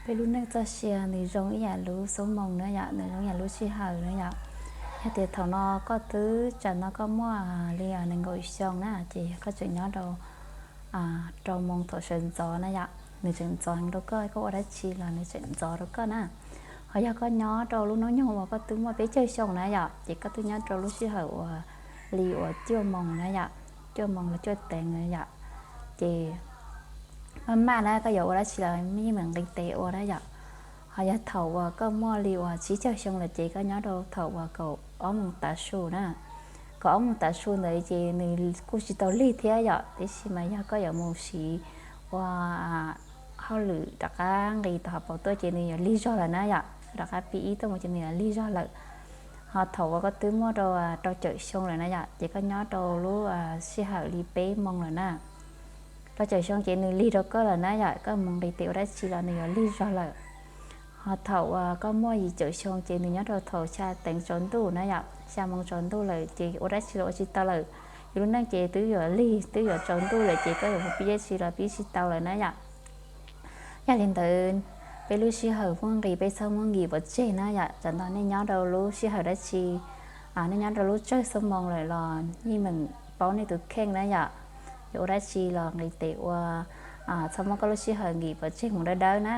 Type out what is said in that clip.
Peb lub neej txoj sia nws zoo ib yam lub xuab moos na yom, nws zoo ib yam lub sij hawm na yom. Yog tias thaum no koj twb tsam no koj muaj li nees nkaum xyoo na, ces yog koj tseem nyob rau rau moos thaum sawv ntxov na yom, nws tseem ntxov heev rau koj, koj ua dab tsi los nws tseem ntxov rau koj na. Ho yog koj nyob rau lub hnub nyoog uas koj twb muaj peb caug xyoo na yom, ces koj twb nyob rau lub sij hawm uas li uas cuaj moos na yom, cuaj moos los cuaj teev na yom, ces maj maj na koj yuav ua dab tsi los yeej meem nqis tes ua na yom. Ho yog thaum uas koj muaj li uas tsib caug xyoo lawm ces koj nyob rau thaum uas kaum ob moos tav su na. Kaum ob moos tav su ntawd ces nws kuj tsis tau lig thiab yom, tiam sis mas yog koj yuav mus siv ua hauj lwm rov qab nqis tom hauv paus tuaj ces nws yuav lig zog lawm na yom, rov qab pib ib tuaj mus ces nws yuav lig zog lawm. Ho thaum uas koj twb muaj rau rau caum xyoo lawm na yom, ces koj nyob rau lub sij hawm li peb moos lawm na. Rau caum xyoo ces nws lig rau koj lawm na yom, koj mus nqis tes ua dab tsi los nws yuav lig zog lawm. Ho thaum uas koj muaj yim caum xyoo ces nws nyob rau thaum xya teev tsaus ntuj na yom, xya moos tsaus ntuj lawm ces ua dab tsi los ua tsis tau lawm. Yus lub neej ces twb yuav lig twb yuav tsaus ntuj lawm ces koj yuav mus pib dab tsi los pib tsis tau lawm na yom. Yog li ntawd, peb lub sij hawm muaj nqis peb txhob muab nkim pov tseg na yom. Tsam no nej nyob rau lub sij hawm dab tsi, nej nyob rau lub tsawg xuab moos lawm los yeej meem paub nej tus kheej na yom. Yuav ua dab tsi los nqis tes ua, txhob muab koj lub sij hawm nkim pov tseg mus dawb dawb na.